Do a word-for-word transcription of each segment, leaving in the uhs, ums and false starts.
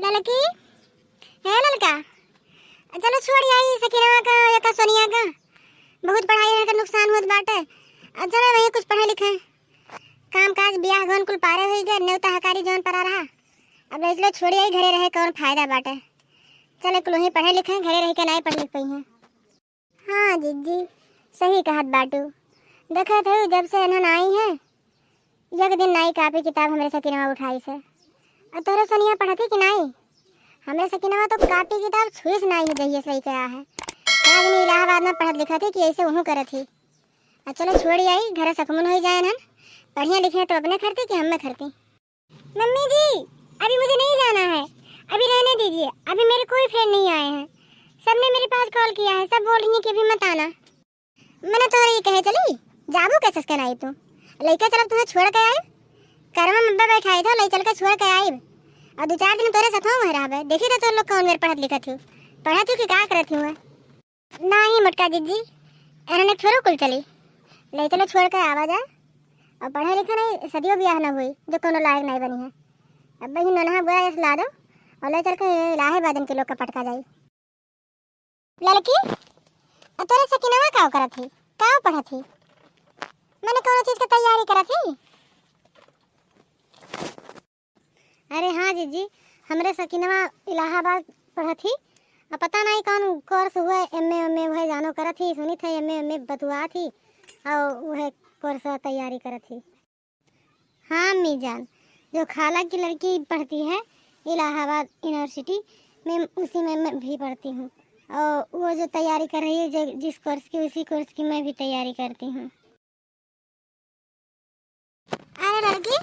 ललकी, हे ललका, चलो छोड़ आई सकीनवा का, एका सोनिया का, बहुत पढ़ाई है का नुकसान होत बाटे। आ चलो वही कुछ पढ़े लिखे, काम काज बियाह गौन कुल पारे होई गए, नेवता हकारी जौन परा रहा। अब ले चलो छोड़ आई, घरे रहे कौन फायदा बाटे। चलो कुल वहीं पढ़े लिखे, घरे रह के नाई पढ़ लिख पई हैं। हाँ जिज्जी, सही कहत बाटू। देखत हऊ जब से इन्हन आई हैं, एक दिन नाई कापी किताब हमरे सकिनवा उठाइस है। अउर तोहरे सोनिया पढ़त ही कि नाई? हमरे सकिनवा तो कापी किताब छुइस नाई है, जहिया से लइके आ है। का जानी इलाहाबाद में पढ़त लिखत ही कि ऐसे उहू करत ही। अउर चलो छोड़ी आई, घरे सकमन होई जाए इन्हन, पढ़िया लिखिया तो अपने खरती कि हमें खरती। मम्मी जी, अभी मुझे नहीं जाना है, अभी रहने दीजिए, अभी मेरे कोई फ्रेंड नहीं आए हैं। सबने मेरे पास कॉल किया है, सब बोल रही हैं कि अभी मत आना। मैंने तोहरे ई कहे चली, जाबू कैसे के नाई तू? लइका चलब तुम्हें छोड़ के आइब, करवा में अब्बा बैठाई था, लई चल के छोड़ के आइब। अउर दो चार दिन तोरे साथ में रहबे, देखी तो तोर लोग कौन मेर पढ़त लिखत ही, पढ़त ही कि का करत ही। नाही मोटका जिज्जी, एहने छोरो कुल चली, ले चलो छोड़ के आवा जाए। अउर पढ़े लिखे नहीं, सदियों बियाह ना हुई, जो कोनो लायक नहीं बनी है। अब ही नन्हा बुआ इस ला दो अउर ले चल के इलाहाबाद इनके लोग का पटका जाई। ललकी, अउर तोरे सकिनवा का करत ही, का पढ़त ही? मैंने कोनो चीज के तैयारी करत ही? अरे हाँ जीजी, हमरे सकिनवा इलाहाबाद पढ़त ही। अब पता नहीं कौन कोर्स हुए, एमए एमए हुए जानो करत ही, सुनित है एमए एमए बतुआत ही, अउर वह कोर्स तैयारी करत ही। हाँ अम्मी जान, जो खाला की लड़की पढ़ती है इलाहाबाद यूनिवर्सिटी में, उसी में मैं भी पढ़ती हूँ। और वो जो तैयारी कर रही है, जो, जिस कोर्स की, उसी कोर्स की मैं भी तैयारी करती हूँ। अरे लड़की,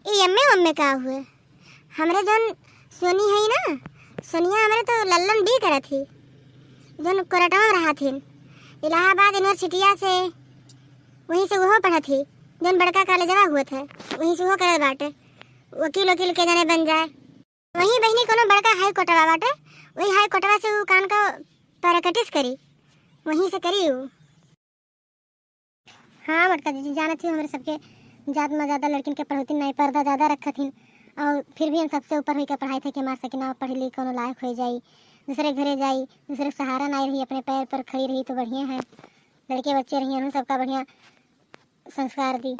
ई एमए ओमए का हुए? हमरे जौन सोनी है ना, सोनिया हमरे तो लल्लन बी करत ही, जौन कोरटवा में रहत ही, इलाहाबाद यूनिवर्सिटिया से, वहीं से उहो पढ़त ही, जौन बड़का कॉलेजवा हुए थे, वहीं से उहो करत बाटे, वकील वकील के जने बन जाए। वहीं बहिनी कोनो बड़का हाई कोर्टवा बाटे, वही हाई कोर्टवा से उ कान का प्रैक्टिस करी, वहीं से करी उ। हाँ मोटका जीजी, जानत ही हमरे सबके जात में ज्यादा लड़किन के पढ़ौती नहीं, पर्दा ज्यादा रखत हिन, और फिर भी हम सबसे ऊपर होइके पढ़ाई थे कि हमार सकिना पढ़ी लिख कोनो लायक हो जाई, दूसरे घरे जाई, दूसरे सहारा नहीं रही, अपने पैर पर खड़ी रही तो बढ़िया है। लड़के बच्चे रही, उन्हें सबका बढ़िया संस्कार दी।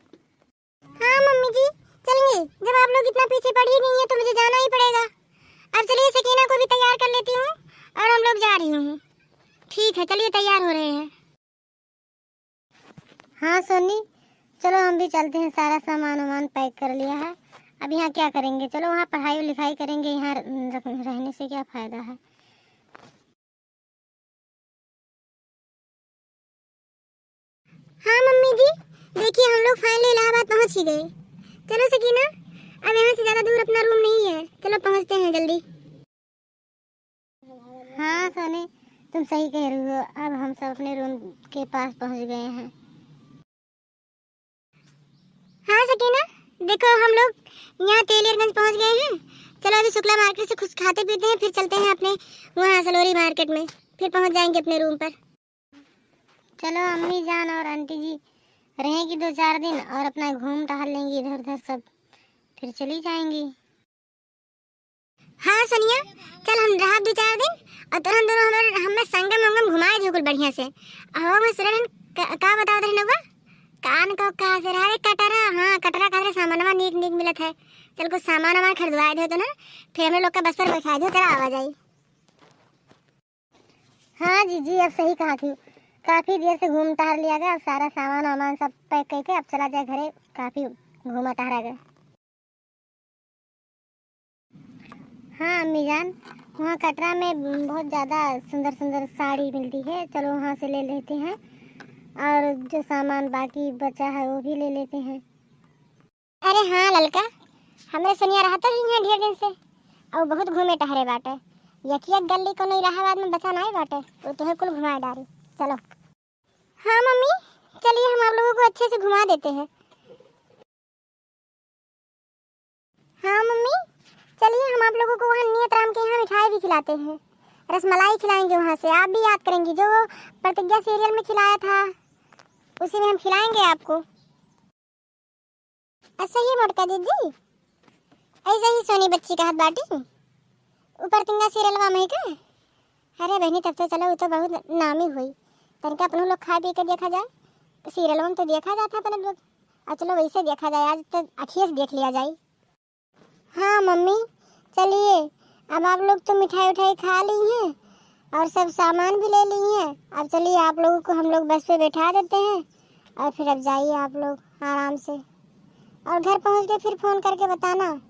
हाँ मम्मी जी, चलेंगे। जब आप लोग इतना पीछे पड़ ही गई हैं तो मुझे जाना ही पड़ेगा। अब चलिए सकीना को भी तैयार कर लेती हूँ और हम लोग जा रही हूँ। ठीक है, चलिए तैयार हो रहे हैं। हाँ सोनी, चलो हम भी चलते हैं, सारा सामान वामान पैक कर लिया है। अब यहाँ क्या करेंगे, चलो वहाँ पढ़ाई लिखाई करेंगे, यहाँ रह-, रहने से क्या फ़ायदा है। हाँ मम्मी जी, देखिए हम लोग finally इलाहाबाद पहुँच ही गए। चलो सकीना, अब यहाँ से ज़्यादा दूर अपना रूम नहीं है, चलो पहुँचते हैं जल्दी। हाँ सोनी, तुम सही कह रही हो, अब हम सब अपने रूम के पास पहुँच गए हैं। हाँ सकीना, देखो हम लोग यहाँ तेलियरगंज पहुँच गए हैं। चलो अभी शुक्ला मार्केट से कुछ खाते पीते हैं, फिर चलते हैं अपने वहाँ सलोरी मार्केट में, फिर पहुँच जाएंगे अपने रूम पर। चलो अम्मी जान और आंटी जी रहेंगी दो चार दिन और अपना घूम टहल लेंगी इधर उधर सब, फिर चली जाएंगी। हाँ सोनिया, चल हम रहब दो चार दिन और तोहन दोनों हमारे, हमें संगम उंगम घुमाए दियो कुल बढ़िया से। और मैं सुनल हन क-, का बतावत रहन हुआ? कान को कहा से रहा रे, कटरा, हाँ कटरा का सामानवा नीक नीक मिलत है। चल कुछ सामान वामान खरीदवाए दियो तो ना, फिर हम लोग का बस पर बैठा दियो, चला आवा जाई। हाँ जीजी, अब सही कहा थी, काफी देर से घूम टहर लिया गया, अब सारा सामान वामान सब पैक करके अब चला जाए घरे, काफी घूमा टहरा गया। हाँ अम्मी जान, वहाँ कटरा में बहुत ज़्यादा सुंदर सुंदर साड़ी मिलती है, चलो वहाँ से ले लेते हैं और जो सामान बाकी बचा है वो भी ले लेते हैं। अरे हाँ ललका, हमरे सोनिया रहत ही हैं ढेर दिन से और बहुत घूमे टहरे बाटे। यकिया गली कोनो इलाहाबाद में बचा नहीं बाटे, वो तुम्हें कुल घुमाए डारी। चलो। हाँ मम्मी, चलिए हम आप लोगों को अच्छे से घुमा देते हैं। हाँ मम्मी, चलिए हम आप लोगों को वहाँ नियत राम के यहाँ मिठाई भी खिलाते हैं, रसमलाई खिलाएंगे वहाँ से, आप भी याद करेंगी जो वो प्रतिज्ञा सीरियल में खिलाया था, उसी में हम खिलाएंगे आपको। अच्छा ये मोटका जीजी, ऐसे ही सोनी बच्ची कहत बाटी। ऊपर तिंगा सीरियलवा में का? अरे बहनी, तब तो चलो, वो तो बहुत नामी हुई। तनिका अपनों लोग खा पी के देखा जाए। सीरियलवा में तो देखा जाता है अपने लोग। और चलो, वैसे देखा जाए, आज तो अखिए से देख लिया जाए। हाँ मम्मी, चलिए, अब आप लोग तो मिठाई उठाई खा ली हैं और सब सामान भी ले ली हैं। अब चलिए, आप लोगों को हम लोग बस पे बैठा देते हैं और फिर अब जाइए आप लोग आराम से। और घर पहुँच के फिर फोन करके बताना।